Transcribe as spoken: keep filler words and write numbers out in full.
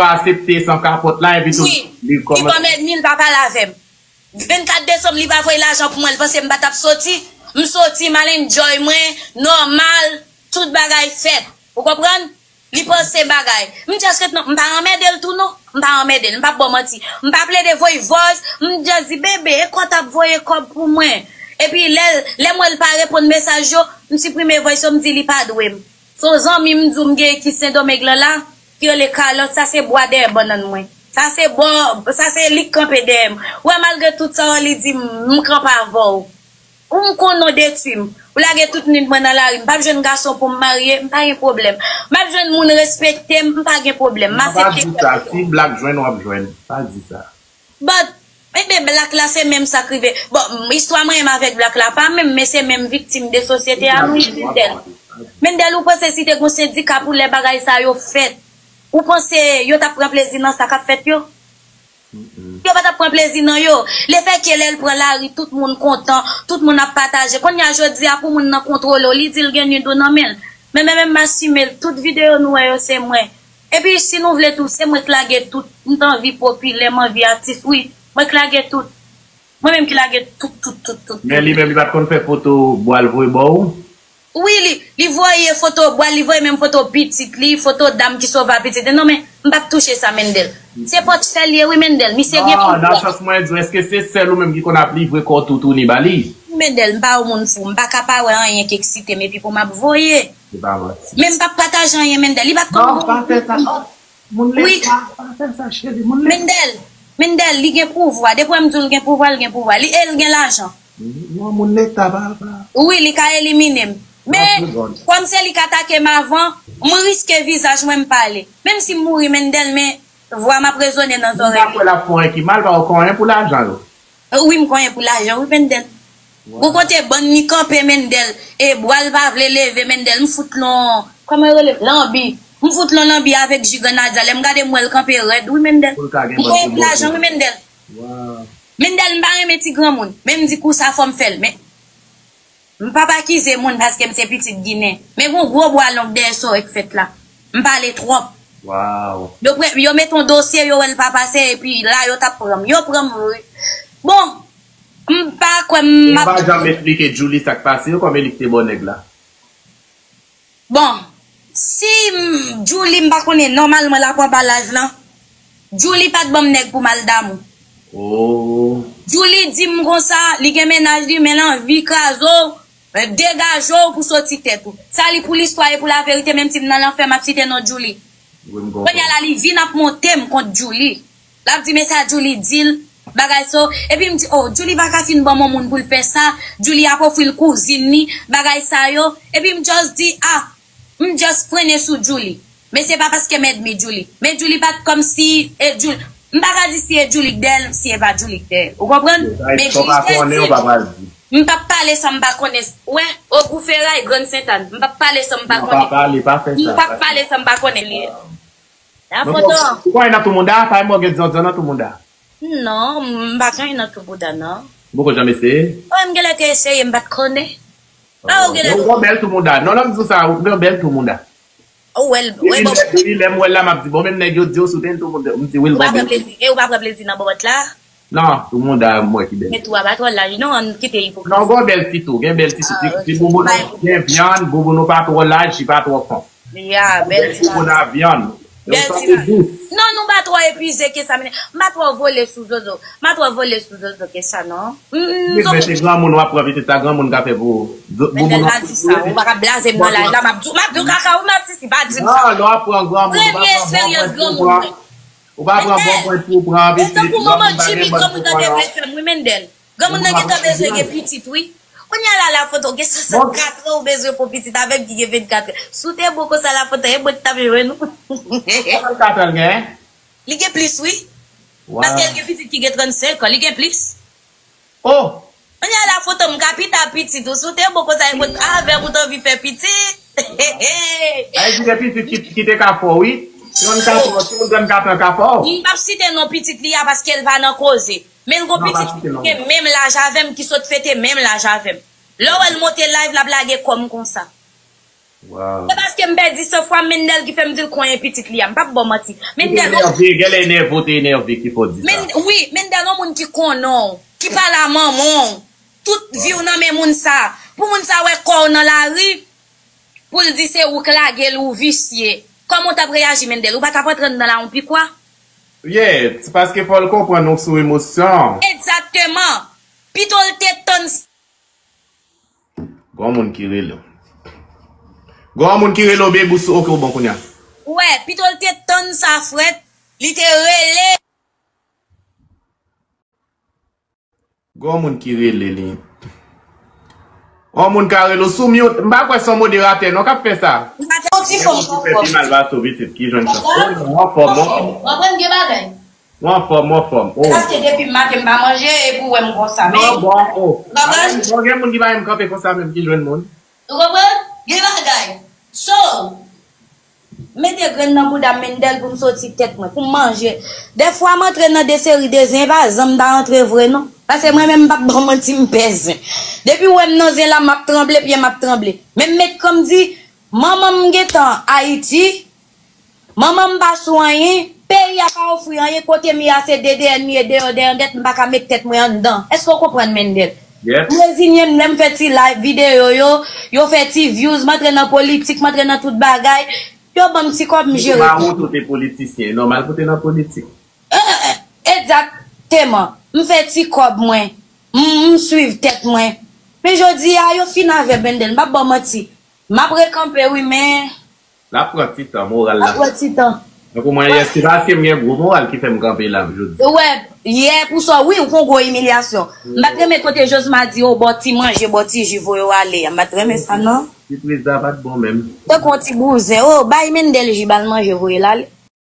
pa aksepte san kapòt la, epi tou, wi, li li kòmanse kòm ènmi, li pa pale avè m. Vennkat desanm, li pa voye lajan pou mwen, li panse m pa t ap soti. M soti, m al enjoy mwen, nòmal, tout bagay fèt. Ou konprann? Li panse bagay. M just ret non, m pa anmède l tou non. M pa anmède l, m p ap ba w manti. M pa plede voye voice, m just di, bebe, e kò t ap voye kòb pou mwen. Epi lè, lè m wè l pa reponn mesaj yo, m siprime voice yo, m di li pa dwe m. Se yon zanmi m di w m gen ki Sendomeng lan la, ki rele Carlos, sa se bwa dèyè bannann mwen. Sa se bò, sa se li k kanpe dèyè m. Ou wè, malgre tout sa yo, li di m, m kanpe avè w. Ou m konnen w detwi m. Ou lage tout nit mwen nan lari. M p ap jwenn gason pou m marye, m pa gen pwoblèm. M ap jwenn moun respekte m, m pa gen pwoblèm. M aksepte. Non, pa di sa. Si Black jwenn, w ap jwenn. Pa di sa. But, ebyen, Black la, se menm sa k rive. Bon, istwa mwen menm avèk Black la pa menm, men se menm viktim de sosyete a nou ye, Mendel. Mendel, ou panse si te gon sendika pou lè bagay sa yo fèt, ou panse yo t ap pran plezi nan sa k ap fèt yo? Yo pa t ap pran plezi nan yo. Lefètke lè l pran lari, tout moun kontan, tout moun ap pataje. Kounye a, jodi a, pou moun nan kontwole w, li di l gen nid ou nan men l. Men, men, men m asime l. Tout videyo nou wè yo, se mwen. Epi, si nou vle tou, se mwen k lage tout. M t anvi popilè, m anvi atis, wi. Mwen k lage tout. Mwen menm ki lage tout, tout, tout, tout, men tout. Li menm, li pa t konn fè foto bwa l voye ba w? Wi, li, li voye foto bwa l, li voye menm foto pitit li, foto dam ki sove a pitit li. Non, men, m p ap touche sa, Mendel. Se pòtfè l ye, wi, Mendel. Misye gen pouvwa. Non, nan sans mwen di w, èske se sèl ou menm ki konn ap livre kò w toutouni ba li? Mendel, m pa yon moun fou. M pa ka pa wè anyen ki eksite m epi pou m ap voye. Se pa manti. Men m p ap pataje anyen, Mendel. Li pa t konn... Non, pa fè sa. Oh, moun leta, pa fè sa, cheri. Moun leta. Mendel, Mendel, li gen pouvwa. Depi w wè m di w l gen pouvwa, l gen pouvwa. Li, e l gen lajan. Non, moun leta, pa, pa. Wi, li ka elimine m. Men, kòm se li k atake m avan, m riske vizaj mwen, m pale. Menm si m mouri, Mendel, men vwa m ap rezone nan zòrèy li. M pa kwè l ap fè w anyen ki mal, pa w konyen pou lajan yo. Wi, m konyen pou lajan, wi, Mendel. Gon kote bann li kanpe, Mendel, e bwa l pa vle leve, Mendel, m fout l on, kòman yo rele l? Lanbi. M fout l on lanbi avèk ji granadya. Lè m gade, m wè l kanpe rèd, wi, Mendel. M konyen pou lajan, wi, Mendel. Mendel, m pa renmen ti granmoun. Men m di kou sa fò m fè l. Men m p ap akize moun paske m se pitit Ginen. Men gon gwo bwa long dèyè sa w wè k fèt la. M pale twòp. Wow. Yo pre, yo mete yon dosye, yo wè l pa pase, epi la yo t ap pran m. Yo pran m vre. Bon, m pa kwè m ap... Ou pa janm esplike Djouly sa k pase yo, kòm e li k te bò nèg la? Bon, si m, Djouly, m pa konnen, nòmalman l ap anba laj lan. Djouly pa t ban m nèg pou m al damou. Oh. Djouly di m konsa, li gen mennaj li, men l anvi kraze w, degaje w pou soti tèt ou. Sa li pou listwa e pou laverite, menm si m nan lanfè, m ap site non Djouly. Wi, m konprann. Kounye a la, li vin ap monte m kont Djouly. L ap di, men sa Djouly di l, bagay sa yo. Epi m di, oh, Djouly pa ka fin ban m yon moun pou l fè sa. Djouly ap ofri l kouzin li, bagay sa yo. Epi m just di, ah, m just frennen sou Djouly. Men se pa paske m ènmi Djouly. Men Djouly pa t kòmsi, e Djouly, m pa ka di si e Djouly k dèyè l, si e pa Djouly k dèyè l. Ou konprann? Men Djouly te di, m p ap pale san m pa konnen. Wè, Ogou Feray, Grann Sentàn. M p ap pale san m pa konnen. Non, pa pale, pa fè sa. M p ap pale san m pa konnen li. La foto. Ou konn nan tou mouda, pa mò gen zanzan nan tou mouda. Non, m pa konn nan tou mouda, non. Ou poko janm eseye? Wi, m genlè te eseye, m pa t konnen. Ah, ou genlè. Ou gon bèl tou mouda. Non, non, m di w sa, ou gon bèl tou mouda. Ou wè l, wè bòbòt la. Li lè m wè l la, m ap di, bon, menm nèg yo di w sou te tou mouda. M di, wi, l gon bèl. Ou pa pran plezi, e ou pa pran plezi nan bòbòt la? Non, tou mouda, m wè ki bèl. Men tou a pa twò laj, non, ann kite ipokrizi. Non, gon bèl ti tou, gen bèl ti tou. Ah, ok. Ti, ti bouboun ou gen vyann, bouboun ou pa twò laj, li pa twò fon. Ya, bèl ti bouboun a vyann. Bèl ti bouboun. Non, nou pa twò epize ke sa, men m pa twò vole sou zozo. M pa twò vole sou zozo ke sa, non. Mm, men se granmoun w ap pran pitit sa, granmoun ka fè pou ou. Mendel pa di sa, ou pa ka blaze m nan live la, m ap di, m ap di w kaka, wi, m ap sisi, pa di m sa. Non, lè w ap pran granmoun, ou pa pran bon pwen pou w pran. Ou pa pran bon pwen pou w pran pitit. Mendel, e tankou manman Jimmy, granmoun nan te vle fè m, wi, Mendel. Granmoun nan gentan bezwen gen pitit, wi. Kounye a la, Lafontan, ou gen swasannkat an, ou bezwen fè pitit avè m ki gen vennkat an. Si w te bon konsa, Lafontan, e mwen ki t ap jwenn ou. Vennkat an l gen? Li gen plis, wi. Wow. Paske l gen pitit ki gen trannsenk an, li gen plis. Oh! Kounye a la, Lafontan, m ka pita pitit ou. Si w te bon konsa, e mwen avè m ou t anvi fè pitit. Ay, li gen pitit ki, ki te ka fè w, wi. Trannkat an, si moun trannkat an ka fè w. M p ap site non pitit li a paske l pa nan koze. Men l gon pitit ki gen menm laj avè m, ki sot fete menm laj avè m. Lè w wè l monte live, l ap lage kò m konsa. Wow. Se paske m pèdi san fwa Mendel ki fè m di l konyen pitit li a. M p ap ba w manti. Mendel, Enève, gèlè enève, ou te enève ki fè w di sa. Men, wi, Mendel, yon moun ki konnen w, ki pale a manman w. Tout vi w nan men moun sa. Pou moun sa wè kò w nan lari, pou l di se ou k lage l, ou visye. Kòman w t ap reyaji, Mendel? Ou pa t ap antre anndan la yon pikwa? Yeah, se paske fò l konprann ou sou emosyon. Egzakteman. Pito l te tann Gon moun ki rele. Gon moun ki rele w, Bebous, ok, ou bon kounye a. Wè, pito l te tann sa frèt, li te rele. Gon moun ki rele li. Yon moun ka rele w sou mute. M pa kwè se yon moderatè non k ap fè sa. Yon ti fanm Ki fè pi mal pase w pitit ki jwenn chans. Oh, non, w anfòm, w anfòm. W aprann gen bagay. W anfòm, w anfòm. Oh. Paske depi maten m pa manje, epi w wè m konsa. Men, Non, bon, oh. Bagay. Bon, gen moun ki pa menm kanpe konsa menm ki jwenn moun. Ou konprann? Gen bagay. So, mete grenn nan bouda m, Mendel, pou m soti tèt mwen, pou m manje. Dèfwa m antre nan de seri de zen, e pa zanm m ta antre vre non. Paske mwen menm m p ap ba w manti, m pè zen. Depi w wè m nan zen la, m ap tranble, pye m ap tranble. Men m met kò m di, manman m gentan Ayiti, manman m pa sou anyen, peyi a pa ofri anyen, kote m ye a se de de ènmi e deyò dèyè dèt, m pa ka met tèt mwen anndan. Èske w konprann, Mendel? Yep. M rezinye m, lè m fè ti live videyo yo, yo fè ti views, m antre nan politik, m antre nan tout bagay. Yo ban m ti kòb, m jere. Mawout ou te politisyen, e nòmal pou te nan politik. Eh, eh, eh, egzakteman. M fè ti kòb mwen. M, m swiv tèt mwen. Men jodi a, yo fin avè Mendel. M p ap ba w manti. M ap rekanpe, wi, men L ap pran ti tan, moral l ap la. Pran ti tan. Donk, ou mwen, yes, se paske m gen gwo moral ki fè m kanpe la jodi. Wè, yè pou sa, wi, ou kon gwo imilyasyon. M pa t renmen kote Josma di, oh, ba w ti manje, ba w ti ji, voye w ale. M pa t renmen sa, non. Sipriz la pa t bon menm. Tankou yon ti bouzen, oh, bay Mendel ji, ba l manje, voye l ale.